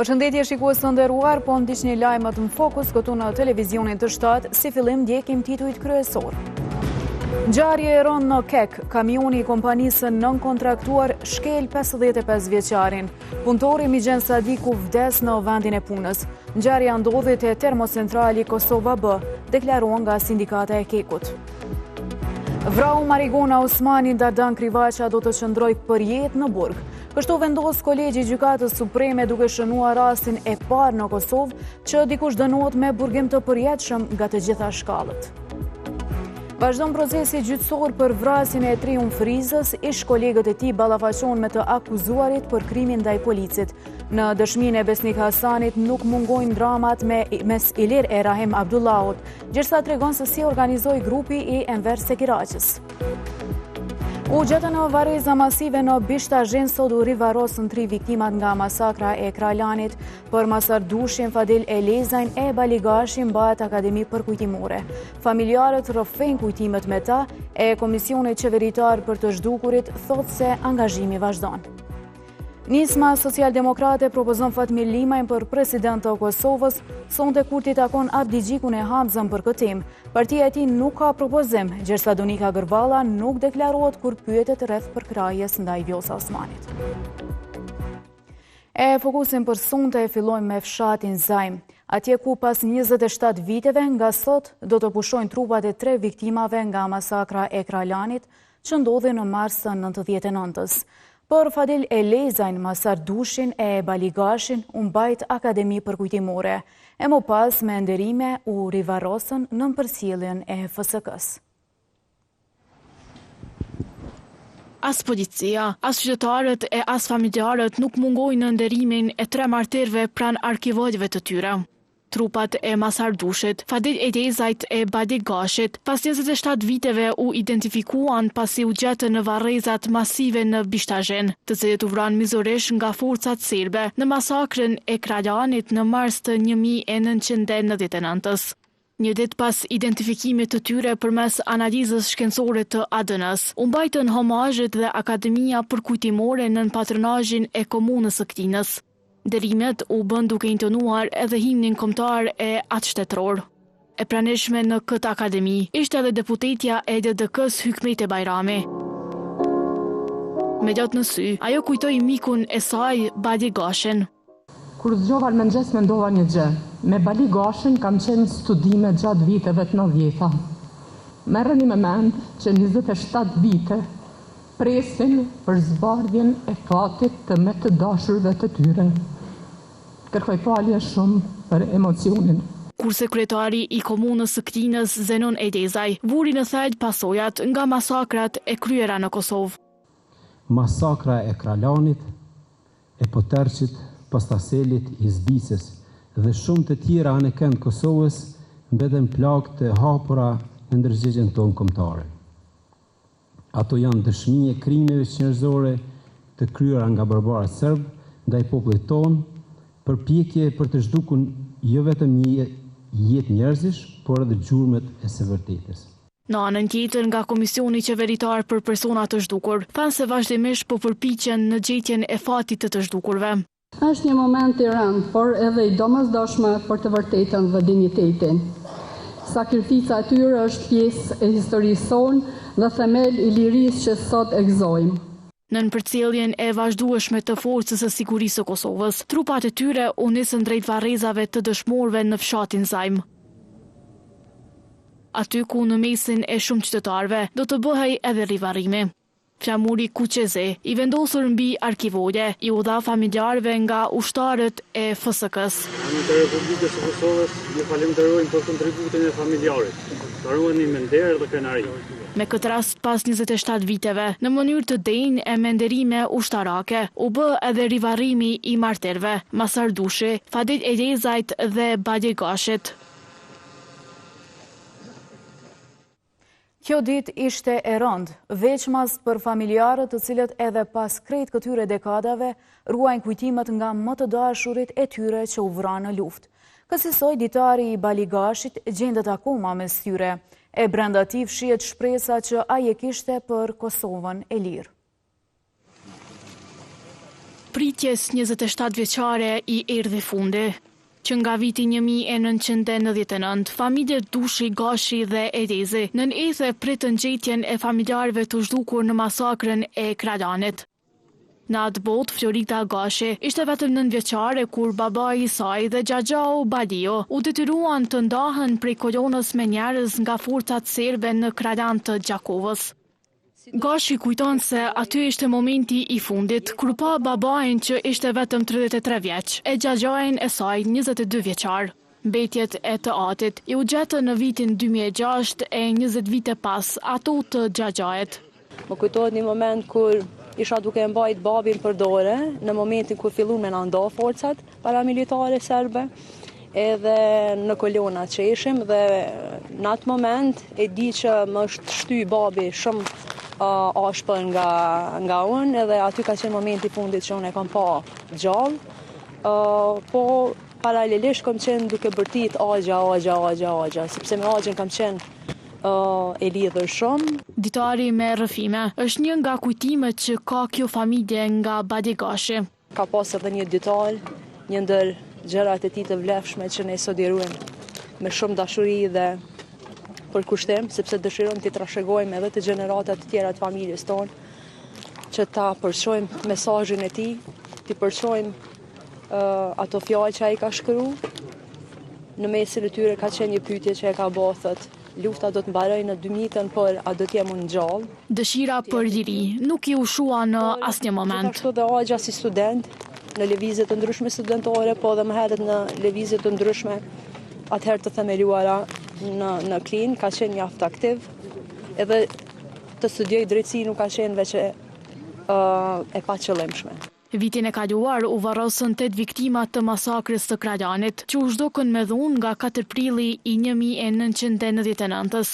Përshëndetje shikues të nderuar, po ndiqni lajmet në fokus këtu në televizionin T7, si fillim ndjekim titujt kryesorë. Ngjarje e rëndë në KEK, kamioni i kompanisë së nënkontraktuar shkel 55 vjeçarin. Punëtori Migjen Sadiku vdes në vendin e punës. Ngjarja ndodhi te termocentrali Kosova B, deklarohen nga sindikata e KEK-ut. Vrau Marigona Osmanin, Dardan Krivaqa do të qëndrojë përjetë në burg. Kështu vendos Kolegji i Gjykatës Supreme duke shënuar rastin e parë në Kosovë që dikush dënohet me burgim të përjetshëm nga të gjitha shkallët. Vazhdon procesi gjyqësor për vrasjen e Triumf Rizës, ish kolegët e tij ballafaqohen me të akuzuarit për krimin ndaj policit. Në dëshminë e Besnik Hasanit nuk mungojnë dramat me mes Ilir e Rahim Abdullahut, Gjersa tregon se si organizohej grupi i Enver Sekiraqës. U gjetën në varreza masive në Bishtazhin, sot u rivarrosën tri viktimat nga masakra e Kralanit. Për Masar Dushin, Fadil Elezajn e Bali Gashin mbahet akademi përkujtimore. Familjarët rrëfejnë kujtimet me ta, e Komisioni Qeveritar për të Zhdukurit thotë se angazhimi vazhdon. Nisma Socialdemokrate propozon Fatmir Limajn për president të Kosovës, sonte Kurti takon Abdixhikun e Hamzën për këtë temë. Partia e tij nuk ka propozim, gjersa Donika Gërvalla nuk deklarohet kur pyetet rreth përkrahjes ndaj Vjosa Osmanit. E fokusin për sonte e fillojmë me fshatin Zajm, atje ku pas 27 viteve nga sot do të pushojnë trupat e tre viktimave nga masakra e Kralanit, që ndodhi në mars të 99-ës. Për Fadil Elezajn, Masar Dushin e Bali Gashin u mbajt akademi përkujtimore, e më pas me nderime u rivarrosën nën përcjelljen e FSK-së. As policia, as qytetarët e as familjarët nuk mungojnë në nderimin e tre martirëve pranë arkivolëve të tyre. Trupat e Masar Dushit, Fadil Elezajt e Bali Gashit, pas 27 viteve u identifikuan pasi u gjetën në varrezat masive në Bishtazhin, të cilët u vranë mizorisht nga forcat serbe në masakrën e Kralanit në mars të 1999-ës. Një ditë pas identifikimit të tyre përmes analizës shkencore të ADN-së, u mbajtën homazhet dhe Akademia Përkujtimore nën patronazhin e Komunës së Klinës. Nderimet u bënë duke intonuar edhe himnin kombëtar e atë shtetëror. E pranishme në këtë akademi ishte edhe deputetja e LDK-së Hykmete Bajrami. Me lot në sy, ajo kujtoi mikun e saj, Bali Gashin. Kur u zgjova në mëngjes mendova një gjë, me Bali Gashin kam qenë në studime gjatë viteve të nëntëdhjeta. Merreni me mend që 27 vite Presin për zbardhjen e fatit të më të dashurve të tyre. Kërkoj falje shumë për emocionin. Kurse kryetari i Komunës së Klinës, Zenun Elezaj, vuri në thelb pasojat nga masakrat e kryera në Kosovë. Masakra e Kralanit, e Poterqit, Postaselit, Izbicës dhe shumë të tjera anekënd Kosovës mbeten plagë të hapura në ndërgjegjen tonë kombëtare. Ato janë dëshmi e krimeve çnjerëzore të kryera nga barbarët serbë ndaj popullit tonë, përpjekje për të zhdukur jo vetëm një jetë njerëzish, por edhe gjurmët e së vërtetës. Në anën tjetër, nga Komisioni Qeveritar për Persona të Zhdukur, thanë se vazhdimisht po përpiqen në gjetjen e fatit të të zhdukurve. Është një moment i rëndë, por edhe i domosdoshëm për të vërtetën dhe dinjitetin. Sakrifica e tyre është pjesë e historisë sonë dhe themel i lirisë që sot e gëzojmë. Nën përcjelljen e vazhdueshme të Forcës së Sigurisë së Kosovës, trupat e tyre u nisën drejt varrezave të dëshmorëve në fshatin Zajm. Aty ku në mesin e shumë qytetarëve do të bëhej edhe rivarrimi. Flamuri kuqezi, i vendosur mbi arkivole, iu dha familjarëve nga ushtarët e FSK-së. Në emër të Republikës së Kosovës, ju falënderojmë për kontributin e familjarit. Ta ruani me nder dhe krenari. Me këtë rast, pas 27 viteve, në mënyrë të denjë e me nderime ushtarake, u bë edhe rivarrimi i martirëve, Masar Dushi, Fadil Elezajt dhe Bali Gashit. Kjo ditë ishte e rëndë, veçmas për familjarët të cilët edhe pas krejt këtyre dekadave ruajnë kujtimet nga më të dashurit e tyre që u vranë në luftë. Kësisoj ditari i Bali Gashit gjendet akoma mes tyre, e brenda tij fshihet shpresa që ai e kishte për Kosovën e lirë. Pritjes 27 vjeçare i erdhi fundi. Që nga viti 1999, familjet Dushi, Gashi dhe Elezi, nën ethe pritën gjetjen e familjarëve të zhdukur në masakrën e Kralanit. Në atë botë, Florida Gashi ishte vetëm nëntëvjeçare kur babai i saj dhe xhaxhau Baliu u detyruan të ndahen prej kolonës me njerëz nga forcat serbe në Kralan të Gjakovës. Gashi kujton se aty ishte momenti i fundit kur pa babain që ishte vetëm 33 vjeç e xhaxhain e saj 22 vjeçar. Mbetjet e të atit iu gjetën në vitin 2006 e 20 vite pas ato të xhaxhait. Më kujtohet një moment kur isha duke e mbajt babin për dore, në momentin kur fillun me na nda forcat paramilitare serbe, edhe në kolona që ishim dhe në atë moment e di që më është shty babi shumë uh, ashpër nga, nga unë edhe aty ka qenë momenti i fundit që unë e kam pa gjallë, uh, po paralelisht kam qenë duke bërtit axha, axha, axha, axha, sepse me axhën kam qenë uh, e lidhur shumë. Ditari me rrëfime është një nga kujtimet që ka kjo familje nga Bali Gashi. Ka pas edhe një ditar, një ndër gjërat e tij të vlefshme që ne sot i ruajmë me shumë dashuri dhe përkushtim, sepse dëshirojmë t'i trashëgojmë edhe te gjeneratat të tjera të familjes tonë, që ta përçojmë mesazhin e tij, t'i përçojmë uh, ato fjalë që ai ka shkru. Në mesin e tyre ka qenë një pyetje që e ka bo, thotë, Lufta do të mbarojë në dymijtën, por a do të jem unë gjallë? Dëshira për liri nuk iu shua në asnjë moment. Gjithashtu dhe axha si student në lëvizje të ndryshme studentore, po dhe më herët në lëvizje të ndryshme atëherë të themeluara në në Klinë, ka qenë mjaft aktiv. Edhe të studiojë drejtësi nuk ka qenë veç e, e paqëllimshme. Vitin e kaluar u varrosën tetë viktima të masakrës së Kralanit, që u zhdukën me dhunë nga 4 prilli i 1999-ës.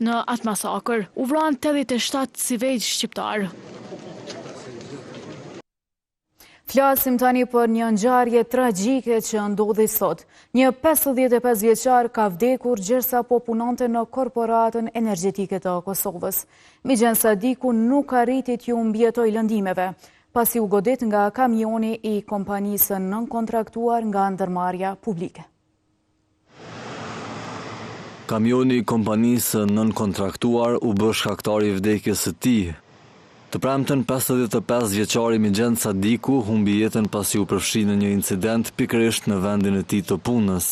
Në atë masakër, u vranë 87 civilë shqiptarë. Flasim tani për një ngjarje tragjike që ndodhi sot. Një 55 vjeçar ka vdekur gjersa po punonte në Korporatën Energjetike të Kosovës. Migjen Sadiku nuk arriti t'ju mbijetojë lëndimeve, pasi u godit nga kamioni i kompanisë nënkontraktuar nga ndërmarrja publike. Kamioni i kompanisë nënkontraktuar u bë shkaktari i vdekjes së tij. Të premten 55 vjeçari Migjen Sadiku humbi jetën pasi u përfshi në një incident pikërisht në vendin e tij të punës.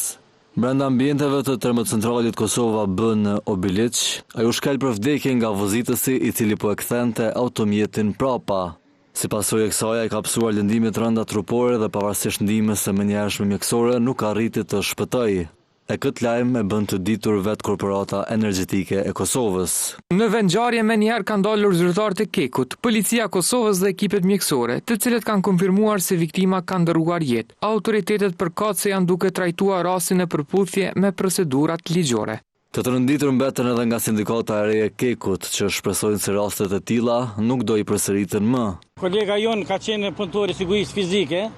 Brenda ambienteve të termocentralit Kosova B në Obiliq, ai u shkel për vdekje nga vozitësi i cili po e kthente automjetin prapa. Si pasojë e kësaj ai ka pësuar lëndime të rënda trupore dhe pavarësisht ndihmës së menjëhershme mjekësore nuk arriti të shpëtojë. E këtë lajm e bën të ditur vetë Korporata Energjetike e Kosovës. Në vendngjarje menjëherë kanë dalur zyrtarët e KEK-ut, Policia e Kosovës dhe ekipet mjekësore, të cilët kanë konfirmuar se viktima ka ndërruar jetë. Autoritetet përkatëse janë duke trajtuar rastin në përputhje me procedurat ligjore. Të tronditur mbetën edhe nga sindikata e re e KEK-ut, që shpresojnë se rastet e tilla nuk do i përsëriten më. Kolega jonë ka qenë punëtor i sigurisë fizike,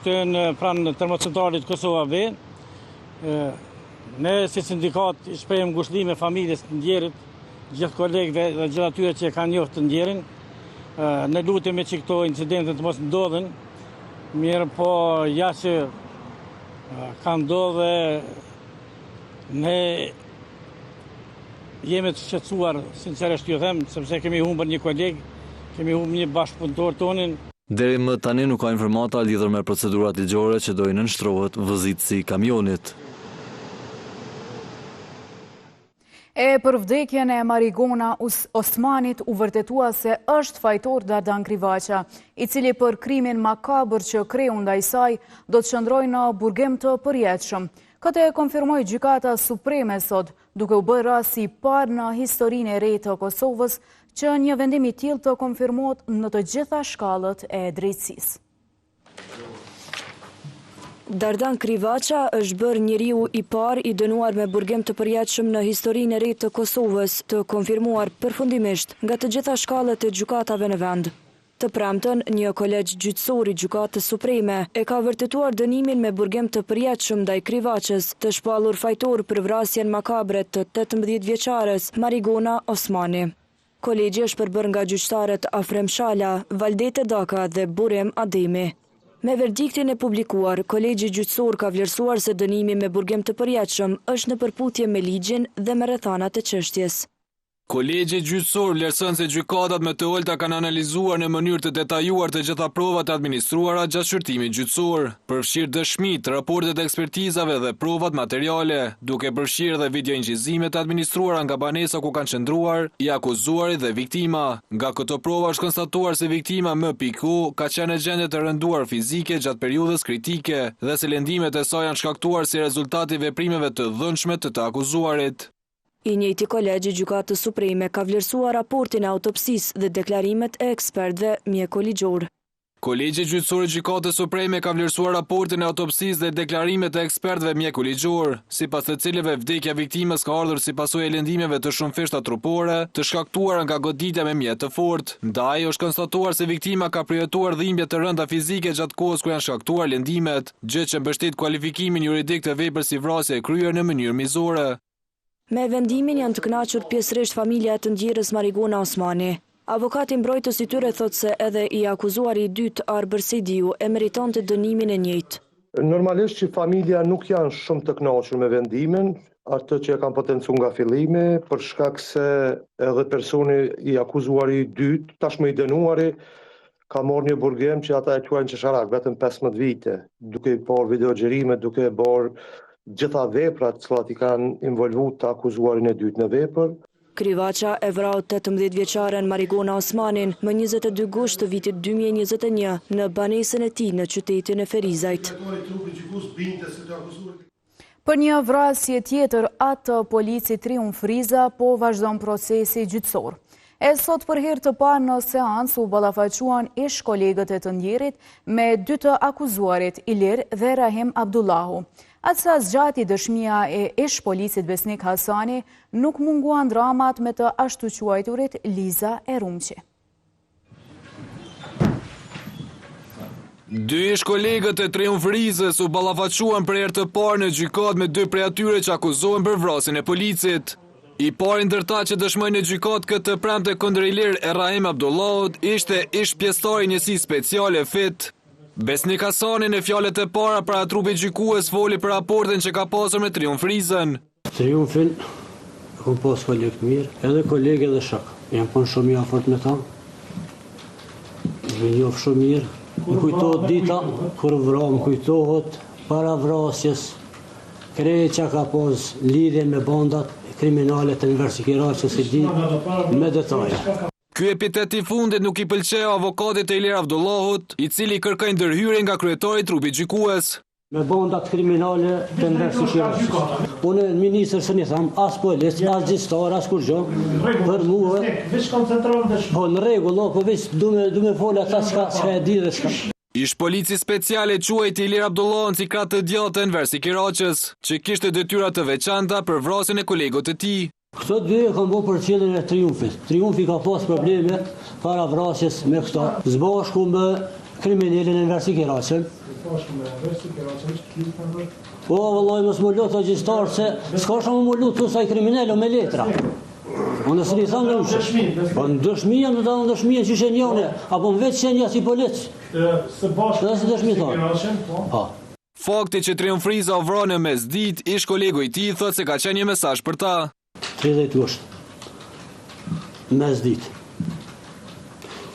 këtu në pranë termocentralit Kosova B. Ne si sindikatë i shprehim ngushëllime familjes të ndjerit, gjithë kolegëve dhe gjithë atyre që e kanë njohur të ndjerin. Ne lutemi që këto incidente të mos ndodhin, mirëpo ja që ka ndodhë ne jemi të shqetësuar, sinqerisht ju them, sepse kemi humbur një koleg, kemi humbur një bashkëpunëtor tonin. Deri më tani nuk ka informata lidhur me procedurat ligjore që do i nënshtrohet vozitësi i kamionit. E për vdekjen e Marigona Osmanit u vërtetua se është fajtor Dardan Krivaqa, i cili për krimin makabër që kreu ndaj saj do të qëndrojë në burgim të përjetshëm. Këtë e konfirmoi Gjykata Supreme sot, duke u bërë rasti i parë në historinë e re të Kosovës që një vendim i tillë të konfirmohet në të gjitha shkallët e drejtësisë. Dardan Krivaqa është bërë njeriu i parë i dënuar me burgim të përjetshëm në historinë e re të Kosovës, të konfirmuar përfundimisht nga të gjitha shkallët e gjykatave në vend. Të premten, një kolegj gjyqësor i Gjykatës Supreme e ka vërtetuar dënimin me burgim të përjetshëm ndaj Krivaqës, të shpallur fajtor për vrasjen makabre të 18 vjeçares, Marigona Osmani. Kolegji është përbërë nga gjyqtarët Afrem Shala, Valdete Daka dhe Burim Ademi. Me verdiktin e publikuar, Kolegji Gjyqësor ka vlerësuar se dënimi me burgim të përjetshëm është në përputhje me ligjin dhe me rrethanat e çështjes. Kolegji Gjyqësor vlerëson se gjykatat më të ulëta kanë analizuar në mënyrë të detajuar të gjitha provat e administruara gjatë shqyrtimit gjyqësor, përfshirë dëshmitë, raportet e ekspertizave dhe provat materiale, duke përfshirë edhe videoincizimet e administruara nga banesa ku kanë qëndruar i akuzuari dhe viktima. Nga këto prova është konstatuar se viktima M.K. ka qenë në gjendje të rënduar fizike gjatë periudhës kritike dhe se lëndimet e saj janë shkaktuar si rezultat i veprimeve të dhunshme të të akuzuarit. I njëjti kolegj i Gjykatës Supreme ka vlerësuar raportin e autopsisë dhe deklarimet e ekspertëve mjeko-ligjorë. Kolegji Gjyqësor i Gjykatës Supreme ka vlerësuar raportin e autopsisë dhe deklarimet e ekspertëve mjeko-ligjorë, sipas të cilëve vdekja e viktimës ka ardhur si pasojë e lëndimeve të shumëfishta trupore, të shkaktuara nga goditja me mjet të fortë. Ndaj, është konstatuar se viktima ka përjetuar dhimbje të rënda fizike gjatë kohës kur janë shkaktuar lëndimet, gjë që mbështet kualifikimin juridik të veprës si vrasje e kryer në mënyrë mizore. Me vendimin janë të kënaqur pjesërisht familja e të ndjerës Marigona Osmani. Avokati mbrojtës i tyre thotë se edhe i akuzuari i dytë, Arbër Sejdiu, e meritonte dënimin e njëjtë. Normalisht që familja nuk janë shumë të kënaqur me vendimin, atë që e kam potencu nga fillimi, për shkak se edhe personi i akuzuari i dytë, tashmë i dënuari, ka marrë një burgim që ata e quajnë qesharak, vetëm 15 vite, duke i parë videoxhirimet, duke e parë gjitha veprat të cilat i kanë involvu të akuzuarin e dytë në vepër. Krivaqa e vrau 18 vjeçaren Marigona Osmanin më 22 gusht të vitit 2021 në banesën e tij në qytetin e Ferizajt. Për një vrasje tjetër atë të policit Triumf Riza po vazhdon procesi gjyqësor. E sot për herë të parë në seancë u ballafaquan ish kolegët e të ndjerit me dy të akuzuarit Ilir dhe Rahim Abdullahu. Aq sa zgjati dëshmia e ish policit Besnik Hasani, nuk munguan dramat me të ashtuquajturit Liza e Rumqi. Dy ish-kolegët e Triumf Rizës u ballafaquan për herë të parë në gjykatë me dy prej atyre që akuzohen për vrasjen e policit. I pari ndër ta që dëshmoi në gjykatë këtë të premte kundër Ilir e Rahim Abdullahut ishte ish-pjesëtari i njësisë speciale FIT. Besnik Hasani në fjalët e para para trupit gjykues foli për raportin që ka pasur me Triumf Rizën. Triumfin e kom pas koleg të mirë, edhe koleg edhe shok. Jam kon shumë i afërt me ta. E njoh shumë mirë. Më kujtohet dita kur u vra, më kujtohet para vrasjes krejt çka ka pas lidhje me bandat kriminale të Enver Sekiraqës e di me detaje. Ky epitet i fundit nuk i pëlqeu avokatit të Ilir Avdullahut, i cili kërkoi ndërhyrje nga kryetari i trupit gjykues. Me bandat kriminale të Enver Sekiraqës. Unë ministër s'e tham, as polic, as gjyqtar, as kurgjo, për mua. Po në rregull, po veç du me du me fol ata çka çka e di dhe çka. Ish-polici special e quajti Ilir Abdullahun si krah të djathtë të Enver Sekiraqës, që kishte detyra të veçanta për vrasjen e kolegut të tij. Këto dy e kanë bo përcjelljen e Triumfit. Triumfi ka pas probleme para vrasjes me këto, së bashku me kriminelin Enver Sekiraqën. Po vëllai mos më lut o gjyqtar se s'ka shumë më lut sa i kriminel o me letra. Unë s'e tham ndryshe. Po në dëshmi jam të dhënë dëshminë që e njohne, apo më vetë që e si polic. Së bashku me Sekiraqën, po. Po. Fakti që Triumf Riza u vra në mesditë, ish-kolegu i tij thotë se ka qenë një mesazh për ta. 30 gusht, mesditë.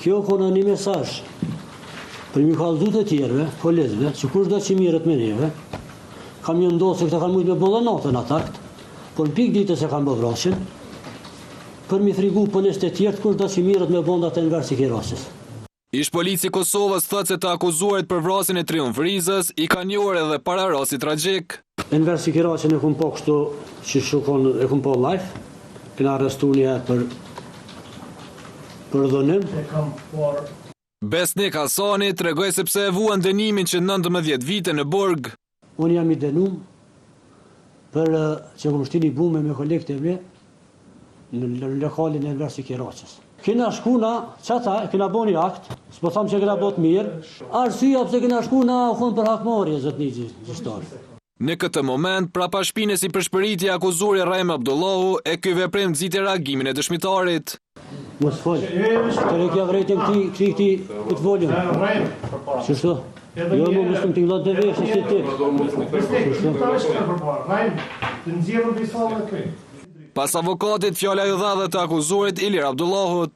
Kjo ka qenë një mesazh për me kallzu të tjerëve, policëve, që kushdo që mirret me neve, ka me ndodhë se këta kanë mujtë me bo dhe natën atë akt, por në pikë ditës e kanë bo vrasjen, për me frigu policët e tjerë, kushdo që mirret me bandat e Enver Sekiraqës. Ish-polici i Kosovës thotë se të akuzuarit për vrasjen e Triumf Rizës i ka njohur edhe para rastit tragjik. Enver Sekiraqën e kom pa kështu që shukon e kom pa live, kena arrestu një herë për për dhunim. E kam parë. Besnik Hasani tregoi se pse e vuan dënimin që 19 vite në burg. Unë jam i dënum për që kom shti një bume me kolegët e mi në lokalin e Enver Sekiraqës. Kena shku na, qata, e kena bo një akt, s'po tham që kena bo të mirë, arsyeja pse kena shku na u kon për hakmarrje, zotni gjyqtar. Në këtë moment, prapa shpinës i pëshpëriti i akuzuari Rahim Abdullahu e ky veprim nxiti reagimin e dëshmitarit. Mos fol. Të rrekja vrejtën këti, këti, këti, këtë voljen. Qështu? Jo, më mos të tingëllon të vesh, si ti. Qështu? Pas avokatit, fjala iu dha dhe të akuzuarit Ilir Abdullahut.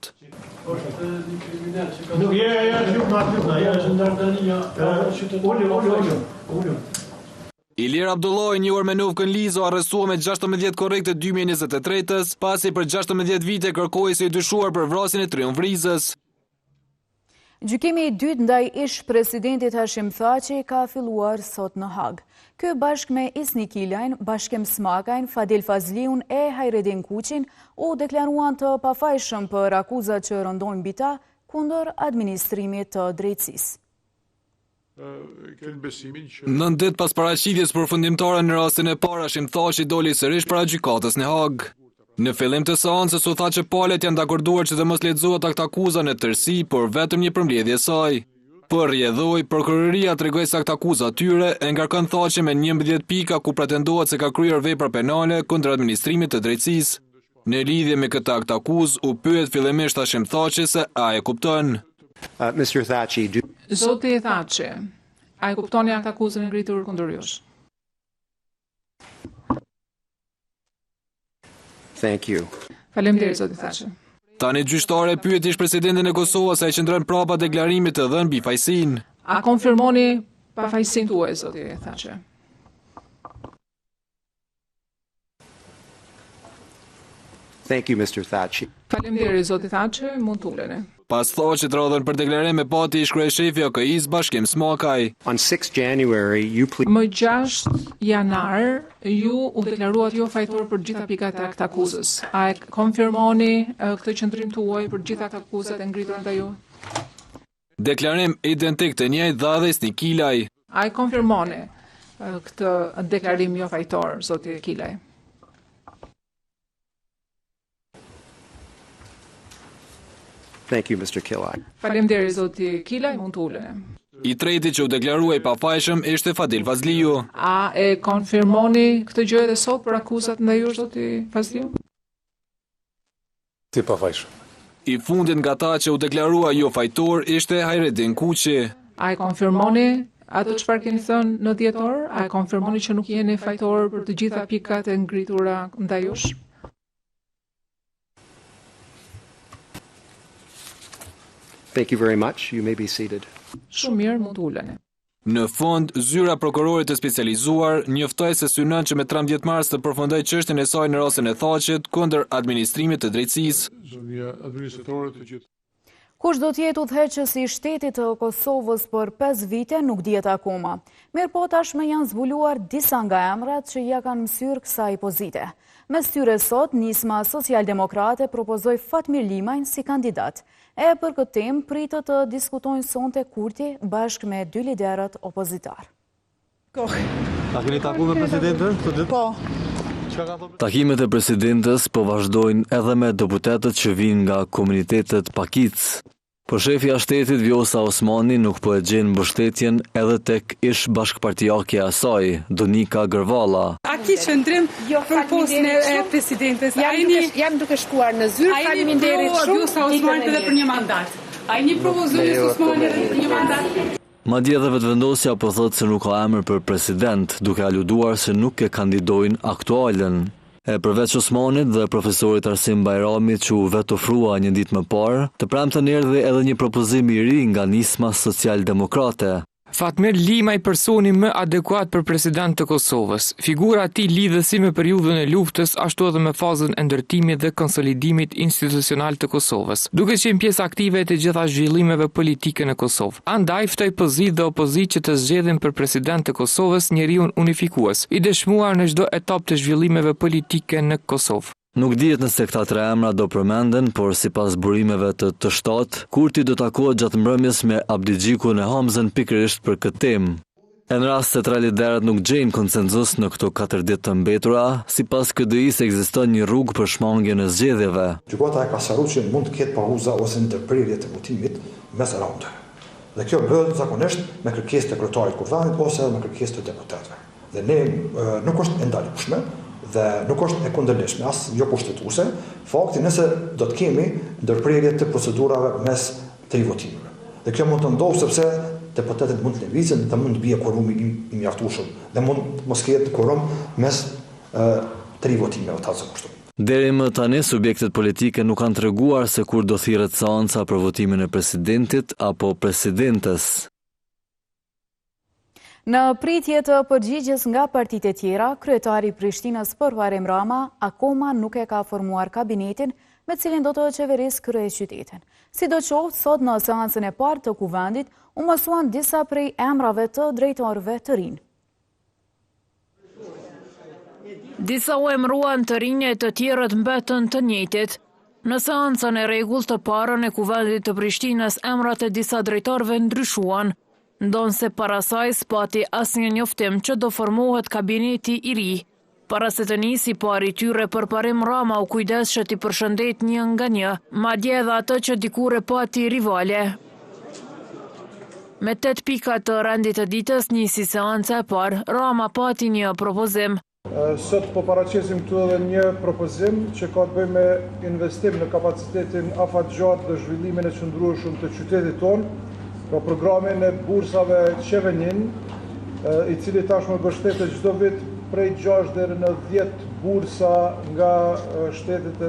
Nuk je, je, je, nuk na pyet, je, është ndërtania. Ulu, ulu, ulu. Ulu. Ilir Abdullahu i njohur me nofkën Liza u arrestua me 16 korrik të 2023-ës, pasi për 16 vite kërkohej si i dyshuar për vrasjen e Triumf Rizës. Gjykimi i dytë ndaj ish-presidentit Hashim Thaçi ka filluar sot në Hagë. Ky bashkë me Isni Kilajn, Bashkim Smakajn, Fadil Fazliun e Hajredin Kuçin u deklaruan të pafajshëm për akuzat që rëndojnë mbi ta kundër administrimit të drejtësisë. Nëntë ditë pas paraqitjes përfundimtare në rastin e parë, Hashim Thaçi doli sërish para gjykatës në Hagë. Në fillim të seancës u tha që palët janë dakorduar që të mos lexohet aktakuza në tërësi, por vetëm një përmbledhje e saj. Për rrjedhojë, prokuroria tregoi se aktakuza e tyre e ngarkon Thaçin me 11 pika ku pretendohet se ka kryer vepra penale kundër administrimit të drejtësisë. Në lidhje me këtë aktakuzë, u pyet fillimisht Hashim Thaçi se a e kupton. Zoti Thaçi, a e kuptoni aktakuzën e ngritur kundër jush? Thank you. Faleminderit zoti Thaçi. Tani gjyqtarja e pyeti ish-presidentin e Kosovës se a i qëndron prapa deklarimit të dhënë mbi fajësinë. A konfirmoni pafajësinë tuaj zoti Thaçi? Thank you, Mr. Thaçi. Faleminderit, zoti Thaçi, mund të uleni. Pas Thaçit radhën për deklarim e pati ish-kryeshefi i AKI-së Bashkim Smakaj. On 6 January, you pleaded Më 6 janar, ju u deklaruat jo fajtor për gjitha pikat e aktakuzës. A e konfirmoni këtë qëndrim tuaj për gjitha aktakuzat e ngritura ndaj ju? Deklarim identik të njëjtë dha edhe Isni Kilaj. A e konfirmoni këtë deklarim jo fajtor, zoti Kilaj? Thank you, Mr. Kilaj. Faleminderit, zoti Kilaj, mund të uleni. I treti që u deklarua i pafajshëm ishte Fadil Fazliu. A e konfirmoni këtë gjë edhe sot për akuzat ndaj jush, zoti Fazliu? I pafajshëm. I fundit nga ta që u deklarua jo fajtor ishte Hajredin Kuçi. A e konfirmoni atë çfarë keni thënë në dhjetor? A e konfirmoni që nuk jeni fajtor për të gjitha pikat e ngritura ndaj jush? Thank you very much. You may be seated. Shumë mirë, mund të uleni. Në fund, Zyra e Prokurorit të Specializuar njoftoi se synon që me 13 mars të përfundojë çështjen e saj në rastin e Thaçit kundër administrimit të drejtësisë. Kush do të jetë udhëheqës i shtetit të Kosovës për 5 vite nuk dihet akoma. Mirëpo tashmë janë zbuluar disa nga emrat që ia kanë mësyrë kësaj pozite. Mes tyre sot, Nisma Socialdemokrate propozoi Fatmir Limajn si kandidat. E për këtë temë pritet të diskutojnë sonte Kurti bashkë me dy liderët opozitarë. A keni taku me presidenten këto ditë? Po. Takimet e presidentes po vazhdojnë edhe me deputetët që vijnë nga komunitetet pakicë. Por shefja e shtetit Vjosa Osmani nuk po e gjen mbështetjen edhe tek ish bashkëpartiakja e saj, Donika Gërvalla. A ki qëndrim për postin e presidentes? A jeni Jam duke shkuar në zyrë, faleminderit shumë. Vjosa Osmani edhe për një mandat? A jeni pro zonjës Osmani edhe për një mandat? Madje edhe Vetëvendosja po thotë se nuk ka emër për president, duke aluduar se nuk e kandidojnë aktualen. E përveç Osmanit dhe profesorit Arsim Bajramit që u vetofrua një ditë më parë, të premten erdhi edhe një propozim i ri nga Nisma Socialdemokrate. Fatmir Limaj personi më adekuat për president të Kosovës. Figura e tij lidhet si me periudhën e luftës, ashtu edhe me fazën e ndërtimit dhe konsolidimit institucional të Kosovës, duke qenë pjesë aktive e të gjitha zhvillimeve politike në Kosovë. Andaj, ftoj pozitë dhe opozitë që të zgjedhin për president të Kosovës njeriun unifikues, i dëshmuar në çdo etapë të zhvillimeve politike në Kosovë. Nuk dihet nëse këta tre emra do përmenden, por sipas burimeve të Të Shtatë, Kurti do takohet gjatë mbrëmjes me Abdixhikun e Hamzën pikërisht për këtë temë. E në rast se tre liderët nuk gjejnë konsensus në këto katër ditë të mbetura, sipas KDI-së ekziston një rrugë për shmangien e zgjedhjeve. Gjykata e ka sqaruar që mund të ketë pauza ose ndërprerje të votimit mes raundeve. Dhe kjo bëhet zakonisht me kërkesë të kryetarit të Kuvendit ose edhe me kërkesë të deputetëve. Dhe ne nuk është e ndalueshme. Dhe nuk është e kundërligjshme, as jo kushtetuese, fakti nëse do të kemi ndërprerje të procedurave mes tri votimeve. Dhe kjo mund të ndodhë sepse deputetët mund të lëvizin dhe mund të bie kuorumi i mjaftueshëm dhe mund të mos ketë kuorum mes tri votimeve, ta zëmë kështu. Deri më tani, subjektet politike nuk kanë treguar se kur do thirret seanca për votimin e presidentit apo presidentes. Në pritje të përgjigjes nga partitë e tjera, kryetari i Prishtinës Përparim Rama akoma nuk e ka formuar kabinetin me cilin do të qeverisë kryeqytetin. Sidoqoftë, sot në seancën e parë të Kuvendit, u mësuan disa prej emrave të drejtorëve të rinj. Disa u emëruan të rinj e të tjerët mbetën të njëjtit. Në seancën e rregullt të parën e Kuvendit të Prishtinës emrat e disa drejtorëve ndryshuan, ndonëse para saj s'pati asnjë njoftim që do formohet kabineti i ri. Para se të nisë i pari i tyre Përparim Rama u kujdes që t'i përshëndet një nga një, madje edhe atë që dikur e pati rivale. Me tetë pika të rendit të ditës nisi seanca e parë, Rama pati një propozim. Sot po paraqesim këtu edhe një propozim që ka të bëjë me investim në kapacitetin afatgjatë dhe zhvillimin e qëndrueshëm të qytetit tonë, pra programin e bursave Chevening, i cili tashmë mbështetet çdo vit prej 6 deri në 10 bursa nga shtetet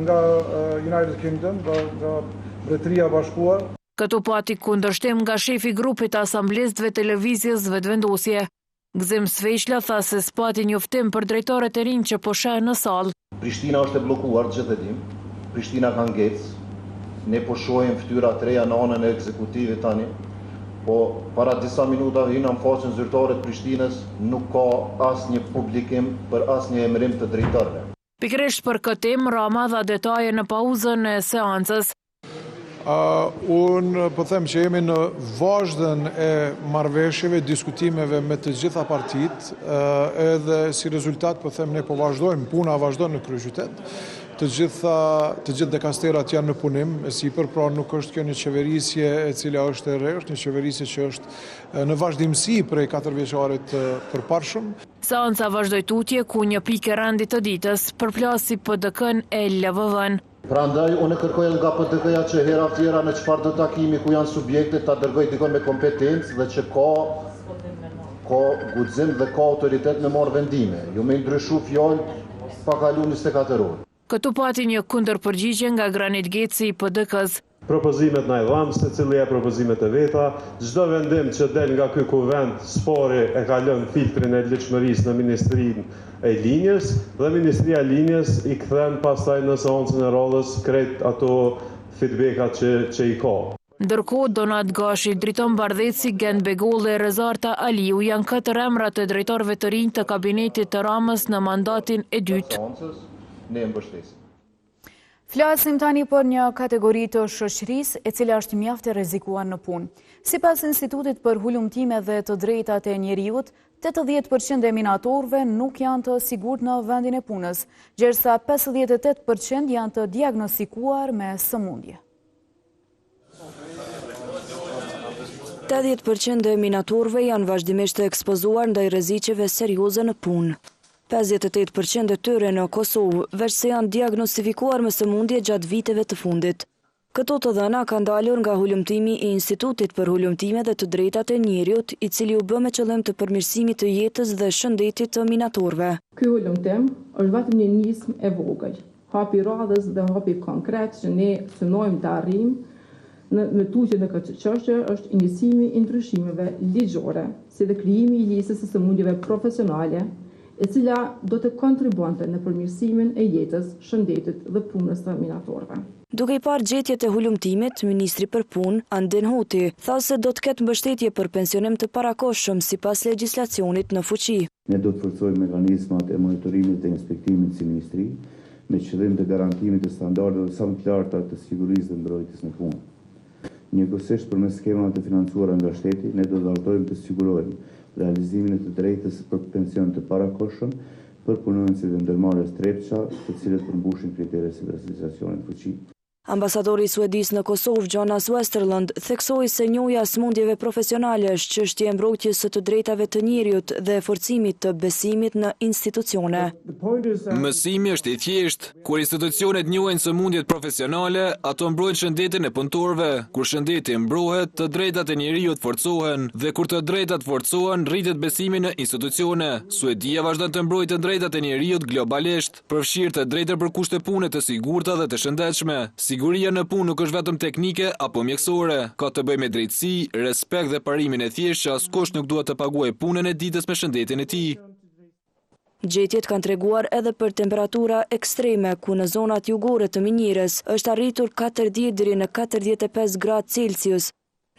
nga United Kingdom, nga, nga Mbretëria e Bashkuar. Këtu pati kundërshtim nga shefi i grupit të asamblistëve të Lëvizjes Vetëvendosje. Gëzim Sveçla tha se s'pati njoftim për drejtorët e rinj që po sheh në sallë. Prishtina është e bllokuar, të gjithë e dimë. Prishtina ka ngecë. Ne po shohim fytyra të reja në anën e ekzekutivit tani. Po para disa minutave hyna në faqen zyrtare të Prishtinës, nuk ka asnjë publikim për asnjë emërim të drejtorëve. Pikërisht për këtë temë, Rama dha detaje në pauzën e seancës. Unë po them që jemi në vazhdën e marrëveshjeve, diskutimeve me të gjitha partitë, edhe si rezultat po them ne po vazhdojmë, puna vazhdon në kryeqytet. Të gjitha të gjithë dikasterat janë në punim e sipër, pra nuk është kjo një qeverisje e cila është e re, është një qeverisje që është në vazhdimësi prej katërvjeçarit të përparshëm. Seanca vazhdoi tutje ku një pikë e rendit të ditës përplasi PDK-në e LVV-në. Prandaj, unë kërkoj edhe nga PDK-ja që hera tjera në çfarëdo takimi ku janë subjektet ta dërgojë dikon me kompetencë dhe që ka ka guxim dhe ka autoritet me marrë vendime, jo me i ndryshu fjalë pa kalu 24 orë. Këtu pati një kundërpërgjigje nga Granit Geci i PDK-së. Propozimet na i dhamë, secili jep propozimet e veta, çdo vendim që del nga ky kuvend s'pari e kalon filtrin e ligjshmërisë në ministrinë e linjës dhe ministria e linjës i kthen pastaj në seancën e radhës krejt ato feedbackat që që i ka. Ndërkohë, Donat Gashi, Driton Bardheci, Gent Begolli e Rezarta Aliu janë katër emrat e drejtorëve të rinj të kabinetit të Ramës në mandatin e dytë. Ne e mbështesim. Flasim tani për një kategori të shoqërisë e cila është mjaft e rrezikuar në punë. Sipas Institutit për Hulumtime dhe të Drejtat e Njeriut, 80% e minatorëve nuk janë të sigurt në vendin e punës, gjersa 58% janë të diagnostikuar me sëmundje. 80% e minatorëve janë vazhdimisht të ekspozuar ndaj rreziqeve serioze në punë. 58% e tyre në Kosovë veçse janë diagnostifikuar me sëmundje gjatë viteve të fundit. Këto të dhëna kanë dalur nga hulumtimi i Institutit për Hulumtime dhe të Drejtat e Njeriut, i cili u bë me qëllim të përmirësimit të jetës dhe shëndetit të minatorëve. Ky hulumtim është vetëm një nismë e vogël, Hapi i radhës dhe hapi konkret që ne synojmë të arrijmë në më tutje në këtë çështje është inicimi i ndryshimeve ligjore, si dhe krijimi i listës së sëmundjeve profesionale, e cila do të kontribuonte në përmirësimin e jetës, shëndetit dhe punës së minatorëve. Duke i parë gjetjet e hulumtimit, ministri për Punë, Andin Hoti, tha se do të ketë mbështetje për pensionim të parakohshëm sipas legjislacionit në fuqi. Ne do të forcojmë mekanizmat e monitorimit dhe inspektimit si ministri, me qëllim të garantimit të standardeve sa më të larta të sigurisë dhe mbrojtjes në punë. Njëkohësisht, përmes skemave të financuara nga shteti, ne do të vazhdojmë të sigurojmë realizimin e të drejtës për pension të parakohshëm për punonjësit e ndërmarrjes Trepça, të cilët përmbushin kriteret sipas legjislacionit në fuqi. Ambasadori i Suedisë në Kosovë, Jonas Westerlund, theksoi se njohja e sëmundjeve profesionale është çështje e mbrojtjes së të drejtave të njeriut dhe e forcimit të besimit në institucione. Mësimi është i thjeshtë, kur institucionet njohin sëmundjet profesionale, ato mbrojnë shëndetin e punëtorëve, kur shëndeti mbrohet, të drejtat e njeriut forcohen, dhe kur të drejtat forcohen, rritet besimi në institucione. Suedia vazhdon të mbrojë të drejtat e njeriut globalisht. përfshirë të drejtën për kushte pune të sigurta dhe të shëndetshme. Siguria në punë nuk është vetëm teknike apo mjekësore, ka të bëjë me drejtësi, respekt dhe parimin e thjeshtë që askush nuk duhet të paguajë punën e ditës me shëndetin e tij. Gjetjet kanë treguar edhe për temperatura ekstreme, ku në zonat jugore të minierës është arritur 40 deri në 45 gradë Celsius,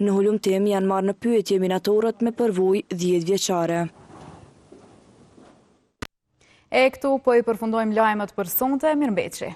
Në hulumtim janë marrë në pyetje minatorët me përvojë dhjetëvjeçare. E këtu po i përfundojmë lajmet për sonte, mirëmbetshi.